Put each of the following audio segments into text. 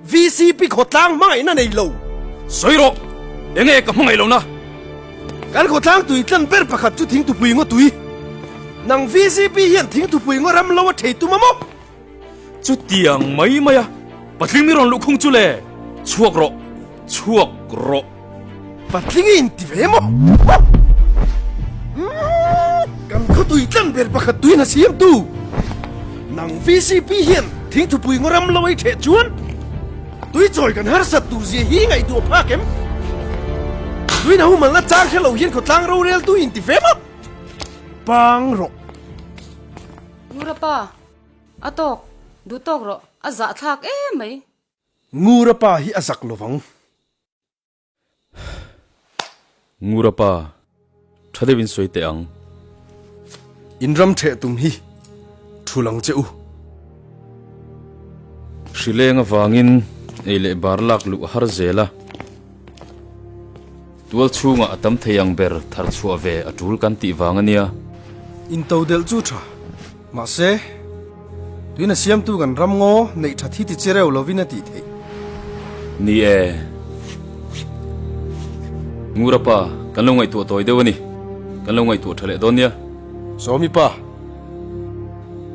VCP khawtlang hmangaihna nei lo. Sawi rawh, enge ka hmangaih lohna? Kan khawtlang tui tlan ber pakhat chu thingtupui ngaw tui. Nang VCP hian thingtupui ngaw ram lo a thei tum a maw? Chutiang mai mai a, patling mi rawn luhkhung chu le, chhuak rawh, chhuak rawh. Patling i inti ve maw? Kan khawtui tlan ber pakhat tuin a siamtu nang VCP hian thingthupui ngaw ram lo ei theh chuan tui chawi kan harsat tur zia hi ngaihtuah phak em? Tuin a humalna chang hre lo hian khawtlang roreltu i inti ve maw? Pang rawh. Ngura pa, a tawk, duh tawk rawh, a zahthlak em mai. Ngura pa hi a zak lovang. Ngura pa, tha deuhin sawi teh ang. In ram theh tum hi thu lang che u. Hrileng avangin ei leh bar lak luh a har zel a. Tual chhungah a tam thei ang ber thar chhuah ve a tul kan tih vang a nia. Intodelh chu tha. Mahse, tuina siamtu kan ram ngaw neih tha thi ti che reuh lovin a tih theih. Ni e. Ngura pa, kan lo ngaihtuah tawi deuh a ni. Kan lo ngaihtuah tha leh dawn nia. Sawmi pa,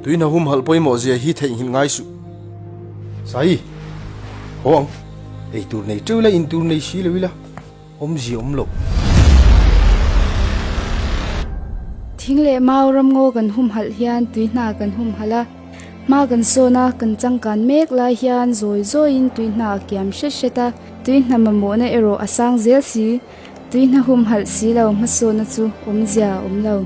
tuina humhalh pawimawh zia hi theihnghilh ngai suh. Sai, haw ang. Ei tur nei teuh ila, in tur nei si lo ila, awmzia awm lo. Thing leh mau ramngaw kan humhalh hian tui hna kan humhalh a, hma kan sawn a, kan changkan mek lai hian zawi zawiin tui hna a kiam hret hret a, tui hna mamawhna erawh a sang zel si, tui hna humhalh si lo hmasawnna chu awmzia a awm lo.